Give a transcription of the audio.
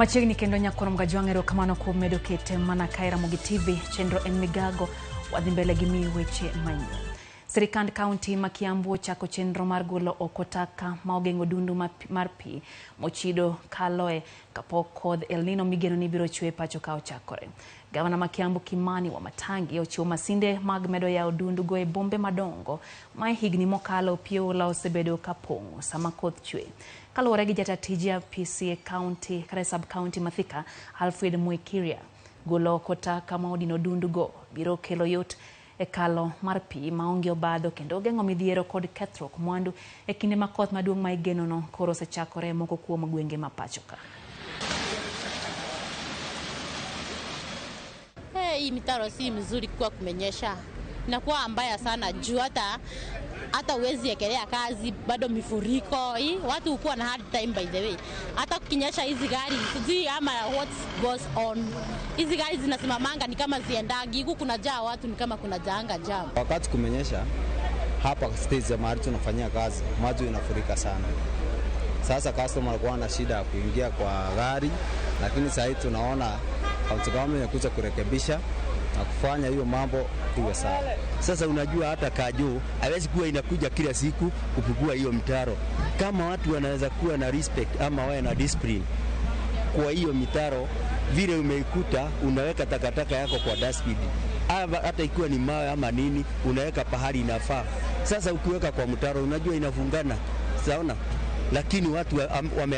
Machiegni kendo nyakwar Mgajwang', erokamano kuom medo kete mana kae Ramogi TV. Chenro en migago, wadhi mbele gi miyi weche manyien. Sirikand kaunti ma Kiambu ochako chenro mar golo oko taka ma ogeng'o dundu mar pi mochido kaloe kapok kodh El Nino migeno ni biro chwe pacho ka ochakore. Gavana ma Kiambu Kimani Wamatangi ochiwo masinde mag medo yawo dundu go e bombe madongo ma e higni mokalo pi oula osebedo ka pong'o sama koth chwe. Kaluwore gi jata tije apisi e kaunti kata e sub kaunti ma Thika, Alfred Muikiria, golo oko taka ma odino dundu go biro kelo yot e kalo mar pi maonge obadho kendo geng'o midhiero kod kethruok mwandu e kinde ma koth maduong' ma igenono koro osechakore moko kuom gwenge ma pacho ka. Hii mitaro si mzuri kwa kumenyesha, inakuwa mbaya sana juu hata huwezi ekelea kazi, bado mifuriko hii watu hukuwa na hard time by the way. Hata kukinyesha hizi gari sijui ama what goes on, hizi gari zinasimamanga ni kama ziendagi huku, kuna jaa watu ni kama kuna jaanga jam. Wakati kumenyesha hapa stage ya mahali tunafanyia kazi, maji inafurika sana. Sasa customer alikuwa na shida ya kuingia kwa gari, lakini sasa hivi tunaona county government imekuja kurekebisha na kufanya hiyo mambo iwe sawa. Sasa unajua hata Kajo haiwezi kuwa inakuja kila siku kupigua hiyo mtaro. Kama watu wanaweza kuwa na respect ama wawe na discipline kwa hiyo mitaro, vile umeikuta unaweka takataka yako kwa dustbin, hata ikiwa ni mawe ama nini, unaweka pahali inafaa. Sasa ukiweka kwa mtaro unajua inafungana, saona, lakini watu wame